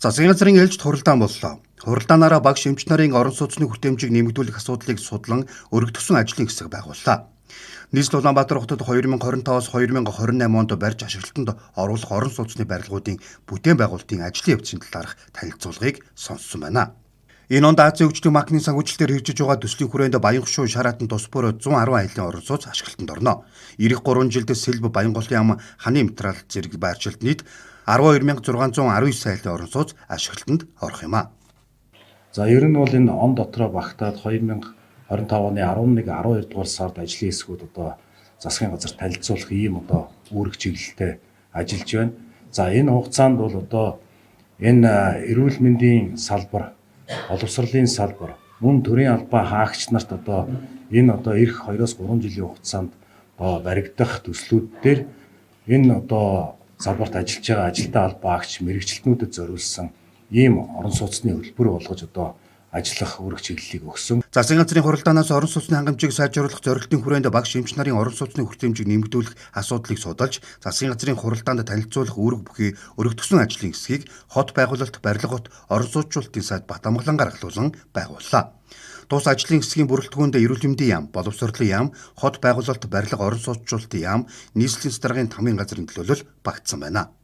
Засгийн газрын ээлжит хуралдаан боллоо. Хуралдаанаараа багш эмч нарын орон сууцны хүртээмжийг нэмэгдүүлэх асуудлыг судлан өргөдгсөн ажлын хэсэг байгууллаа. Нийслэл Улаанбаатар хотод 2025-аас 2028 онд барьж ашиглалтанд оруулах орон сууцны барилгуудын бүтээн байгуулалтын ажлын явцын талаарх танилцуулгыг сонссон байна. Энэ онд Азийн хөгжлийн банкны санхүүжилтээр хэрэгжиж байгаа төслийн хүрээнд Баян хошуу Шаратан тус бүр 110 айлын орон сууц ашиглалтанд орно. Ирэх 3 жилд Сэлб Баянголын ам Ханы Митрал зэрэг байршилд нийт 12619 айлын орон сууц ашиглалтанд орох юм а. За ер нь бол энэ он дотроо багтаад 2025 оны 11 12 дугаар сард ажлын хэсгүүд одоо засгийн газар танилцуулах ийм одоо үүрэг чиглэлтэй ажиллаж байна. За энэ хугацаанд бол одоо энэ эрүүл мэндийн салбар, боловсролын салбар, мөн төрийн албан хаагч нарт одоо энэ одоо ирэх 2-3 жилийн хугацаанд одоо баригдах төслүүд дээр энэ одоо салбарт ажиллаж байгаа ажилтан албан хаагч мэргэжилтнүүдэд зориулсан ийм орон сууцны хөтөлбөр болгож одоо ажиллах үүрэг чиглэлийг өгсөн. Засгийн газрын хуралдаанаас орон сууцны хангамжийг сайжруулах зорилтын хүрээнд багш эмч нарын орон сууцны хүртээмжийг нэмэгдүүлэх асуудлыг судалж, засгийн газрын хуралдаанд танилцуулах үүрэг бүхий өргөдгсөн ажлын хэсгийг хот байгуулалт, барилга хот, орон сууцчлалтын сайд Батамгалан гаргалуулан байгууллаа. Тус ажлын хэсгийн бүрэлдэхүүнд эрүүл мэндийн яам, боловсролын яам, хот байгуулалт, барилга орон сууцчлалтын яам, нийслэлийн даргын тамын газрын төлөөлөл багтсан байна.